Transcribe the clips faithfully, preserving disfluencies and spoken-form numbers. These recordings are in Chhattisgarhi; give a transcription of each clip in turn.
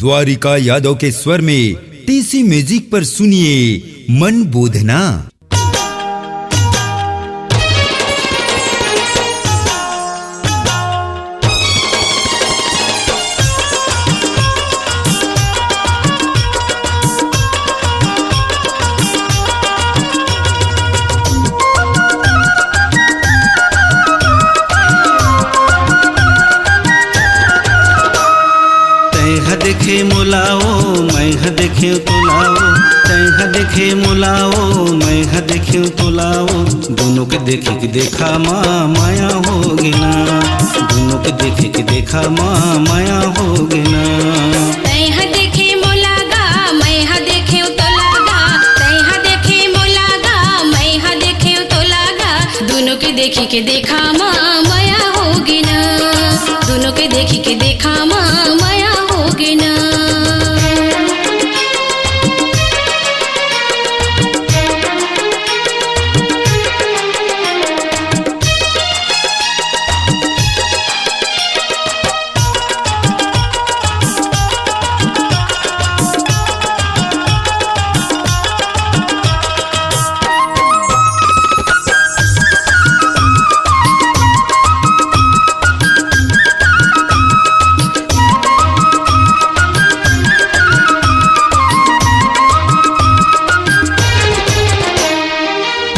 द्वारिका यादव के स्वर में टीसी म्यूजिक पर सुनिए मन बोधना। तैं ह देखे मोला ओ, मैं ह देखे तोला ओ। तैं ह देखे मोला ओ, मैं ह देखे तोला ओ। दुनों के देखी के देखा मा माया होगे ना। दुनों के देखी के देखा मा माया होगे ना। तैं ह देखे मोला गा, मैं ह देखे तोला गा। तैं ह देखे मोला गा, मैं ह देखे तोला गा। दुनों के देखी के देखा मा माया होगे ना। दुनों के देखी के देखा मा माया होगे ना।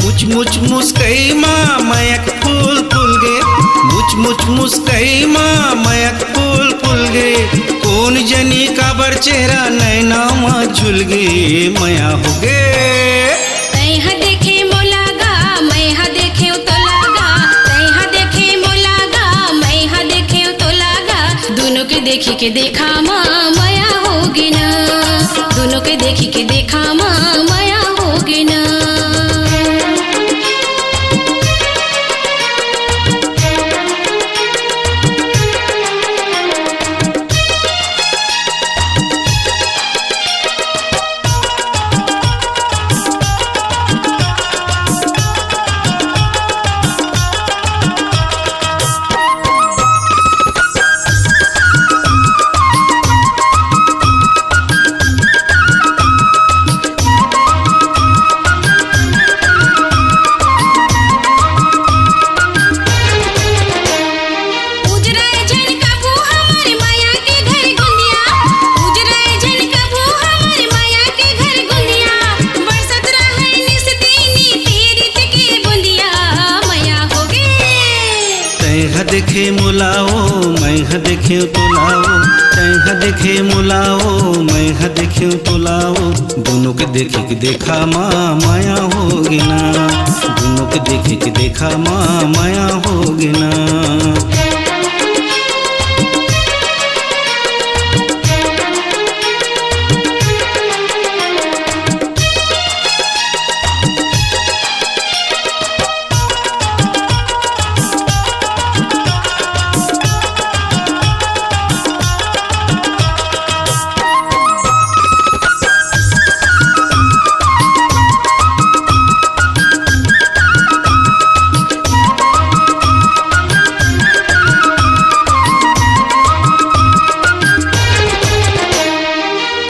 मुच मुच मुस्कई मा मयक फूल फूल गे। मुच मुच मुस्कई मा मयक फूल फूल गे। कोन जनी काबर चेहरा नैना मा झुल गे, मया होगे। तैं ह देखे मोला गा, मैं ह देखे तोला गा। तैं ह देखे मोला गा, मैं ह देखे तोला गा। दुनों के देखी के देखा मा मया होगे ना। दुनों के देखी के देखा मा मया होगे ना। उजराए झन कभू हमर मया के घर गुंदिया। उजराए झन कभू हमर मया के घर गुंदिया। बरसत रहय निस दिन पीरित के बुंदिया, मया होगे। तैं ह देखे मोला ओ, मैं ह देखे तोला ओ। तैं ह देखे मोला ओ, मैं ह देखे तोला ओ। दुनों के देखी के देखा मा मया होगे ना। दुनों के देखी के देखा मा मया होगे ना।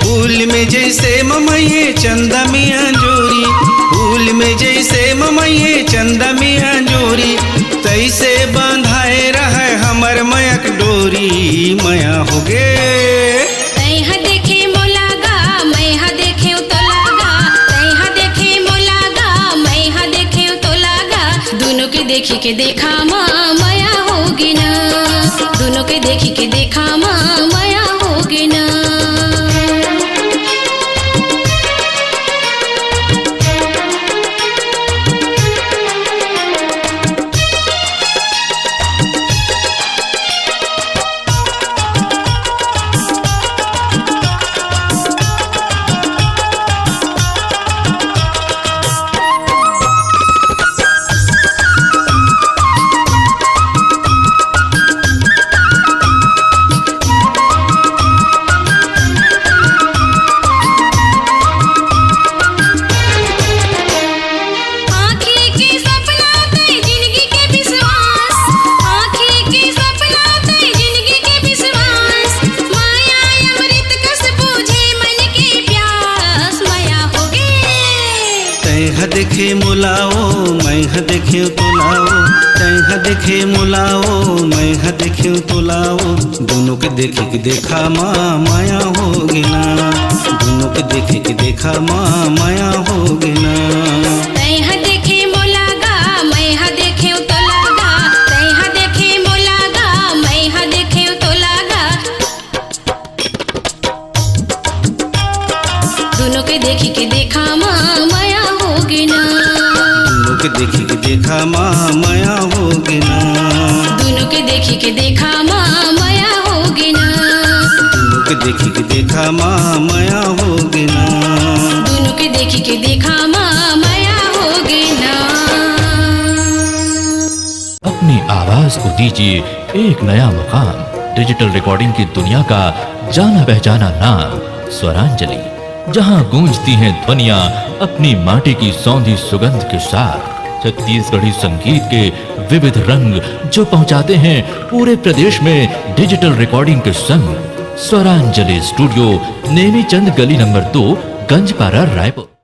फूल में जैसे ममैये चंदा में अंजोरी। फूल में जैसे ममैये चंदा में अंजोरी। तैसे बंधाए रहय हमर मयक डोरी, मया होगे। तैं ह देखे मोला गा, मैं ह देखे तोला गा। तैं ह देखे मोला गा, मैं ह देखे तोला गा। दुनों के देखी के देखा मा मया होगे ना। दुनों के देखी के देखा मा मया होगे ना। तैं ह देखे मोला ओ, मैं ह देखे तोला ओ, तैं ह देखे मोला ओ, मैं ह देखे तोला ओ, दुनों के देखे के देखा मा माया होगे ना, दुनों के देखे के देखा मा माया होगे ना। तैं ह देखे मोला गा, मैं ह देखे तोला गा, तैं ह देखे मोला गा, मैं ह देखे तोला गा। दुनों के देखी के देखा मा माया होगे ना। दुनों के देखी के देखा मा माया होगे ना। दुनों के देखी के देखा मा माया होगे ना। दुनों के देखी के देखा मा माया होगे ना। दुनों के देखी के देखा मा माया होगे ना। अपनी आवाज को दीजिए एक नया मुकाम। डिजिटल रिकॉर्डिंग की दुनिया का जाना पहचाना नाम स्वरांजलि, जहां गूंजती हैं ध्वनियां अपनी माटी की सौंधी सुगंध के साथ। छत्तीसगढ़ी संगीत के विविध रंग जो पहुंचाते हैं पूरे प्रदेश में डिजिटल रिकॉर्डिंग के संग। स्वरांजलि स्टूडियो, नेमीचंद गली नंबर दो, गंजपारा, रायपुर।